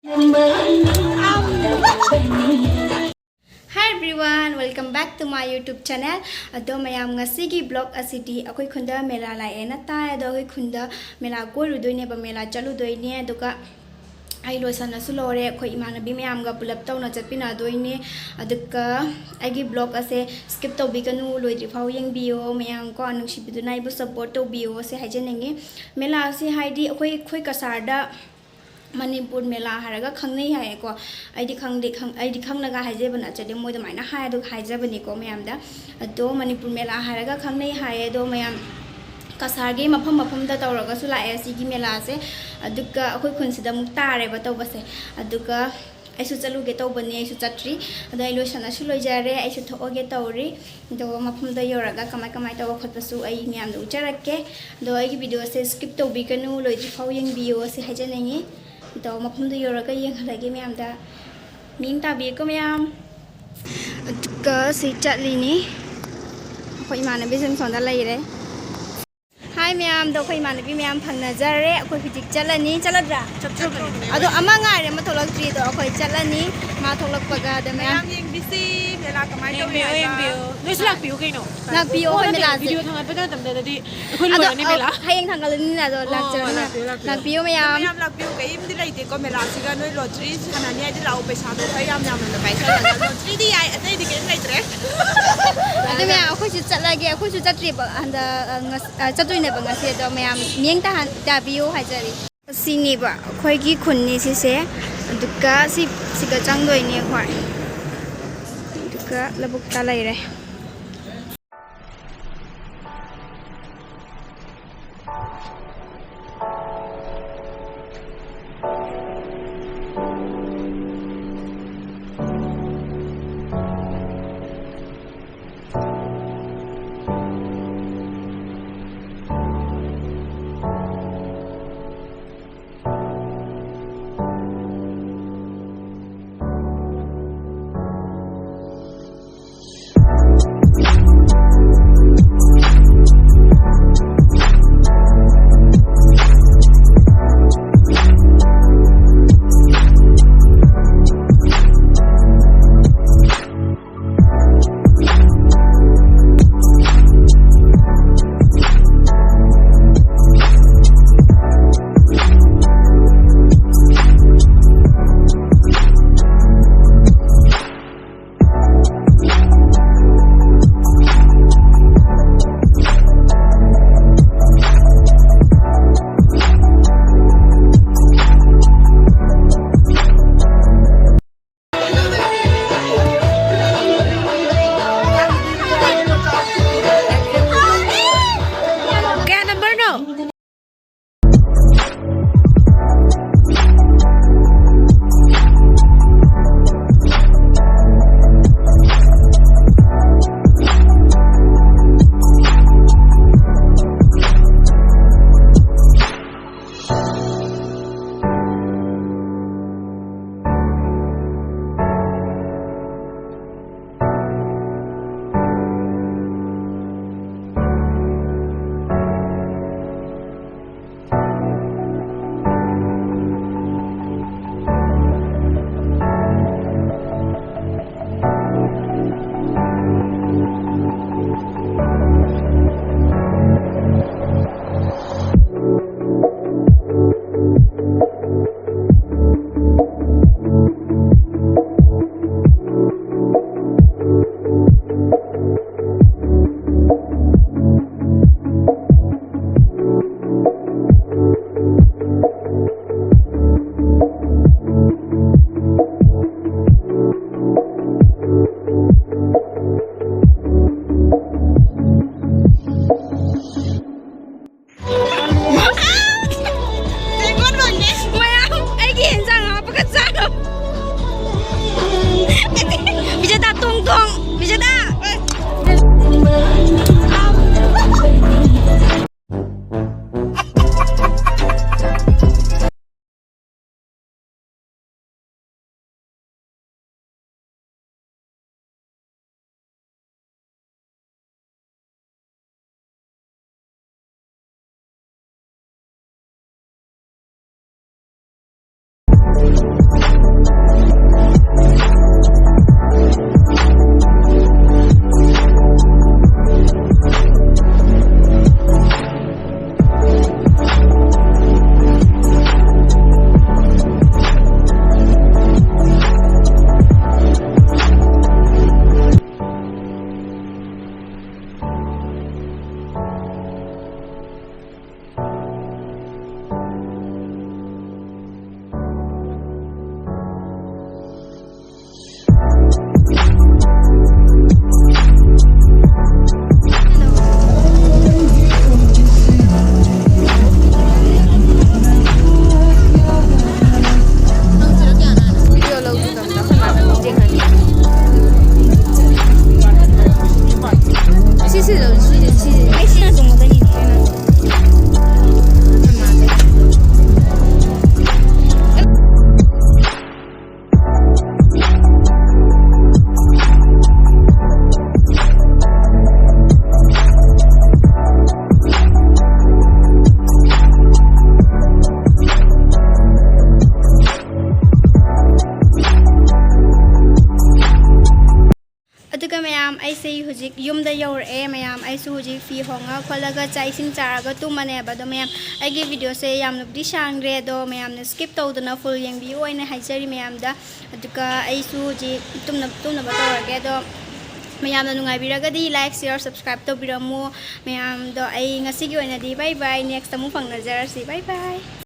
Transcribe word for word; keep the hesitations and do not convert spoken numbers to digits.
Hi everyone, welcome back to my YouTube channel. ꯑꯗꯣ ꯃꯌꯥꯝ, ꯉꯁꯤꯒꯤ vlog ꯑꯁꯤꯗꯤ ꯑꯩꯈꯣꯏ ꯈꯨꯟꯗ ꯃꯦꯂꯥ ꯂꯥꯛꯑꯦꯅ ꯇꯥꯏ꯫ ꯑꯗꯣ ꯑꯩꯈꯣꯏ ꯈꯨꯟꯗ ꯃꯦꯂꯥ ꯀꯣꯏꯔꯨꯗꯣꯏꯅꯦꯕ, ꯃꯦꯂꯥ ꯆꯠꯂꯨꯗꯣꯏꯅꯦ꯫ ꯑꯗꯨꯒ ꯑꯩ ꯂꯣꯏꯁꯟꯅꯁꯨ ꯂꯣꯏꯔꯦ, ꯑꯩꯈꯣꯏ ꯏꯃꯥꯟꯅꯕꯤ ꯃꯌꯥꯝꯒ ꯄꯨꯂꯞ ꯇꯧꯅ ꯆꯠꯃꯤꯟꯅꯗꯣꯏꯅꯦ꯫ ꯑꯗꯨꯒ ꯑꯩꯒꯤ vlog ꯑꯁꯦ skip ꯇꯧꯕꯤꯒꯅꯨ, ꯂꯣꯏꯗ꯭ꯔꯤꯐꯥꯎ ꯌꯦꯡꯕꯤꯌꯣ꯫ ꯃꯌꯥꯝ ꯀꯣ, ꯅꯨꯡꯁꯤꯕꯤꯗꯨꯅ ꯑꯩꯕꯨ support ꯇꯧꯕꯤꯌꯣ ꯁꯤ ꯍꯥꯏꯖꯅꯤꯡꯉꯤ꯫ ꯃꯦꯂꯥꯁꯤ ꯍꯥꯏꯗꯤ ꯑꯩꯈꯣꯏ, ꯑꯩꯈꯣꯏ ꯀꯁꯥꯔꯗ ꯃꯅꯤꯄꯨꯔ ꯃꯦꯂꯥ ꯍꯥꯏꯔꯒ ꯈꯪꯅꯩ ꯍꯥꯏꯌꯦꯀꯣ꯫ ꯑꯩꯗꯤ ꯈꯪꯗꯦ, ꯈꯪ-, ꯑꯩꯗꯤ ꯈꯪꯅꯒ ꯍꯥꯏꯖꯕ ꯅꯠꯆꯗꯦ, ꯃꯣꯏ ꯑꯗꯨꯃꯥꯏꯅ ꯍꯥꯏ, ꯑꯗꯨꯒ ꯍꯥꯏꯖꯕꯅꯤꯀꯣ ꯃꯌꯥꯝꯗ꯫ ꯑꯗꯣ ꯃꯅꯤꯄꯨꯔ ꯃꯦꯂꯥ ꯍꯥꯏꯔꯒ ꯈꯪꯅꯩ ꯍꯥꯏꯌꯦ꯫ ꯑꯗꯣ ꯃꯌꯥꯝ, ꯀꯁꯥꯔꯒꯤ ꯃꯐꯝ ꯃꯐꯝꯗ ꯇꯧꯔꯒꯁꯨ ꯂꯥꯛꯑꯦ ꯁꯤꯒꯤ ꯃꯦꯂꯥꯁꯦ꯫ ꯑꯗꯨꯒ ꯑꯩꯈꯣꯏ ꯈꯨꯟꯁꯤꯗ ꯑꯃꯨꯛ ꯇꯥꯔꯦꯕ ꯇꯧꯕꯁꯦ꯫ ꯑꯗꯨꯒ ꯑꯩꯁꯨ ꯆꯠꯂꯨꯒꯦ ꯇꯧꯕꯅꯤ, ꯑꯩꯁꯨ ꯆꯠꯇ꯭ꯔꯤ꯫ ꯑꯗꯣ ꯑꯩ ꯂꯣꯏꯁꯟꯅꯁꯨ ꯂꯣꯏꯖꯔꯦ, ꯑꯩꯁꯨ ꯊꯣꯛꯑꯒꯦ ꯇꯧꯔꯤ꯫ ꯑꯗꯣ ꯃꯐꯝꯗ ꯌꯧꯔꯒ ꯀꯃꯥꯏ ꯀꯃꯥꯏ ꯇꯧꯕ ꯈꯣꯠꯄꯁꯨ ꯑꯩ ꯃꯌꯥꯝꯗ ꯎꯠꯆꯔꯛꯀꯦ꯫ ꯑꯗꯣ ꯑꯩꯒꯤ videoꯁꯦ skip ꯇꯧꯕꯤꯒꯅꯨ, ꯂꯣꯏꯗ꯭ꯔꯤꯐꯥꯎ ꯌꯦꯡꯕꯤꯌꯣ ꯁꯤ ꯍꯥꯏꯖꯅꯤꯡꯉꯤ꯫ ꯑꯗꯣ ꯃꯐꯝꯗꯨ ꯌꯧꯔꯒ ꯌꯦꯡꯍꯜꯂꯒꯦ ꯃꯌꯥꯝꯗ꯫ ꯃꯤꯠꯌꯦꯡ ꯇꯥꯕꯤꯌꯨꯀꯣ ꯃꯌꯥꯝ꯫ ꯑꯗꯨꯒ ꯁꯤ ꯆꯠꯂꯤꯅꯤ꯫ ꯑꯩꯈꯣꯏ ꯏꯃꯥꯟꯅꯕꯤꯁꯤꯡ ꯁꯣꯝꯗ ꯂꯩꯔꯦ꯫ Hi ꯃꯌꯥꯝꯗꯣ, ꯑꯩꯈꯣꯏ ꯏꯃꯥꯟꯅꯕꯤ ꯃꯌꯥꯝ ꯐꯪꯅꯖꯔꯦ꯫ ꯑꯩꯈꯣꯏ ꯍꯧꯖꯤꯛ ꯆꯠꯂꯅꯤ, ꯆꯠꯂꯗ꯭ꯔꯥ? ꯆꯠꯇ꯭ꯔꯕꯅꯦ꯫ ꯑꯗꯣ ꯑꯃ ꯉꯥꯏꯔꯦ, ꯑꯃ ꯊꯣꯛꯂꯛꯇ꯭ꯔꯤꯗꯣ꯫ ꯑꯩꯈꯣꯏ ꯆꯠꯂꯅꯤ, ꯃꯥ ꯊꯣꯛꯂꯛꯄꯒ꯫ ꯑꯗ ꯃꯌꯥꯝ ꯃꯌꯥꯝ ꯌꯦꯡꯕꯤꯁꯤ, ꯃꯦꯂꯥ ꯀꯃꯥꯏꯅ ꯇꯧꯔꯤ ꯌꯦꯡꯕꯤꯌꯨ, ꯍꯥꯏꯕ꯫ ꯌꯦꯡꯕꯤꯌꯨ꯫ ꯅꯣꯏꯁꯨ ꯂꯥꯛꯄꯤꯌꯨ ꯀꯩꯅꯣ꯫ ꯂꯥꯛꯄꯤꯌꯨ, ꯑꯣ, ꯑꯩꯈꯣꯏ ꯅꯠꯇꯦ, ꯃꯦꯂꯥꯁꯦ꯫ Video ꯊꯥꯡꯒꯠꯄ ꯃꯇꯝꯗꯗꯤ ꯑꯩꯈꯣꯏ ꯑꯗꯣ, ꯂꯣꯏꯔꯅꯤ ꯑ, ꯃꯦꯂꯥ꯫ ꯍꯌꯦꯡ ꯊꯥꯡꯒꯠꯂꯅꯤꯅ, ꯑꯗꯣ ꯑꯣ, ꯂꯥꯛꯆꯔꯅꯤ꯫ ꯂꯥꯛꯄꯤꯌꯨ, ꯂꯥꯛꯄꯤꯌꯨ꯫ ꯂꯥꯛꯄꯤꯌꯨ ꯃꯌꯥꯝ꯫ ꯃꯌꯥꯝ ꯂꯥꯛꯄꯤꯌꯨ, ꯀꯩꯝꯇ ꯂꯩꯇꯦꯀꯣ ꯃꯦꯂꯥꯁꯤꯒ꯫ ꯅꯣꯏ lottery ꯁꯥꯟꯅꯅꯤ ꯍꯥꯏꯗꯤ ꯂꯥꯛꯑꯣ, ꯄꯩꯁꯥꯗꯣ ꯈꯔ ꯌꯥꯝ ꯌꯥꯝꯅ ꯀꯥꯏꯁꯜꯂꯒ꯫ Lotteryꯗꯤ ꯌꯥꯏ, ꯑꯇꯩꯗꯤ ꯀꯩꯝ ꯂꯩꯇ꯭ꯔꯦ꯫ ꯑꯗꯨ ꯃꯌꯥꯝ, ꯑꯩꯈꯣꯏꯁꯨ ꯆꯠꯂꯒꯦ꯫ ꯑꯩꯈꯣꯏꯁꯨ ꯆꯠꯇ꯭ꯔꯤꯕ ꯍꯟꯗꯛ, ꯑ, ꯉꯁ-, ꯑ, ꯆꯠꯇꯣꯏꯅꯦꯕ ꯉꯁꯤ꯫ ꯑꯗꯣ ꯃꯌꯥꯝ ꯃꯤꯠꯌꯦꯡ ꯇꯥꯍꯟ-, ꯇꯥꯕꯤꯌꯨ ꯍꯥꯏꯖꯔꯤ꯫ ꯑꯁꯤꯅꯦꯕ ꯑꯩꯈꯣꯏꯒꯤ ꯈꯨꯟꯅꯤ ꯁꯤꯁꯦ꯫ ꯑꯗꯨꯒ ꯁꯤ, ꯁꯤꯒ ꯆꯪꯗꯣꯏꯅꯦ ꯑꯩꯈꯣꯏ꯫ ꯑꯗꯨꯒ ꯂꯧꯕꯨꯛꯇ ꯂꯩꯔꯦ꯫ ꯑꯩꯁꯦ ꯍꯧꯖꯤꯛ ꯌꯨꯝꯗ ꯌꯧꯔꯛꯑꯦ ꯃꯌꯥꯝ꯫ ꯑꯩꯁꯨ ꯍꯧꯖꯤꯛ ꯐꯤ ꯍꯣꯡꯉ ꯈꯣꯠꯂꯒ ꯆꯥꯛ ꯏꯁꯤꯡ ꯆꯥꯔꯒ ꯇꯨꯝꯃꯅꯦꯕ꯫ ꯑꯗꯣ ꯃꯌꯥꯝ, ꯑꯩꯒꯤ videoꯁꯦ ꯌꯥꯝꯅꯕꯨꯗꯤ ꯁꯥꯡꯈ꯭ꯔꯦ, ꯑꯗꯣ ꯃꯌꯥꯝꯅ skip ꯇꯧꯗꯅ full ꯌꯦꯡꯕꯤꯌꯨ ꯑꯣꯏꯅ ꯍꯥꯏꯖꯔꯤ ꯃꯌꯥꯝꯗ꯫ ꯑꯗꯨꯒ ꯑꯩꯁꯨ ꯍꯧꯖꯤꯛ ꯇꯨꯝꯅ-, ꯇꯨꯝꯅꯕ ꯇꯧꯔꯒꯦ꯫ ꯑꯗꯣ ꯃꯌꯥꯝꯅ ꯅꯨꯡꯉꯥꯏꯕꯤꯔꯒꯗꯤ like, share, subscribe ꯇꯧꯕꯤꯔꯝꯃꯨ ꯃꯌꯥꯝꯗꯣ꯫ ꯑꯩ ꯉꯁꯤꯒꯤ ꯑꯣꯏꯅꯗꯤ bye bye, next ꯑꯃꯨꯛ ꯐꯪꯅꯖꯔꯁꯤ, bye bye꯫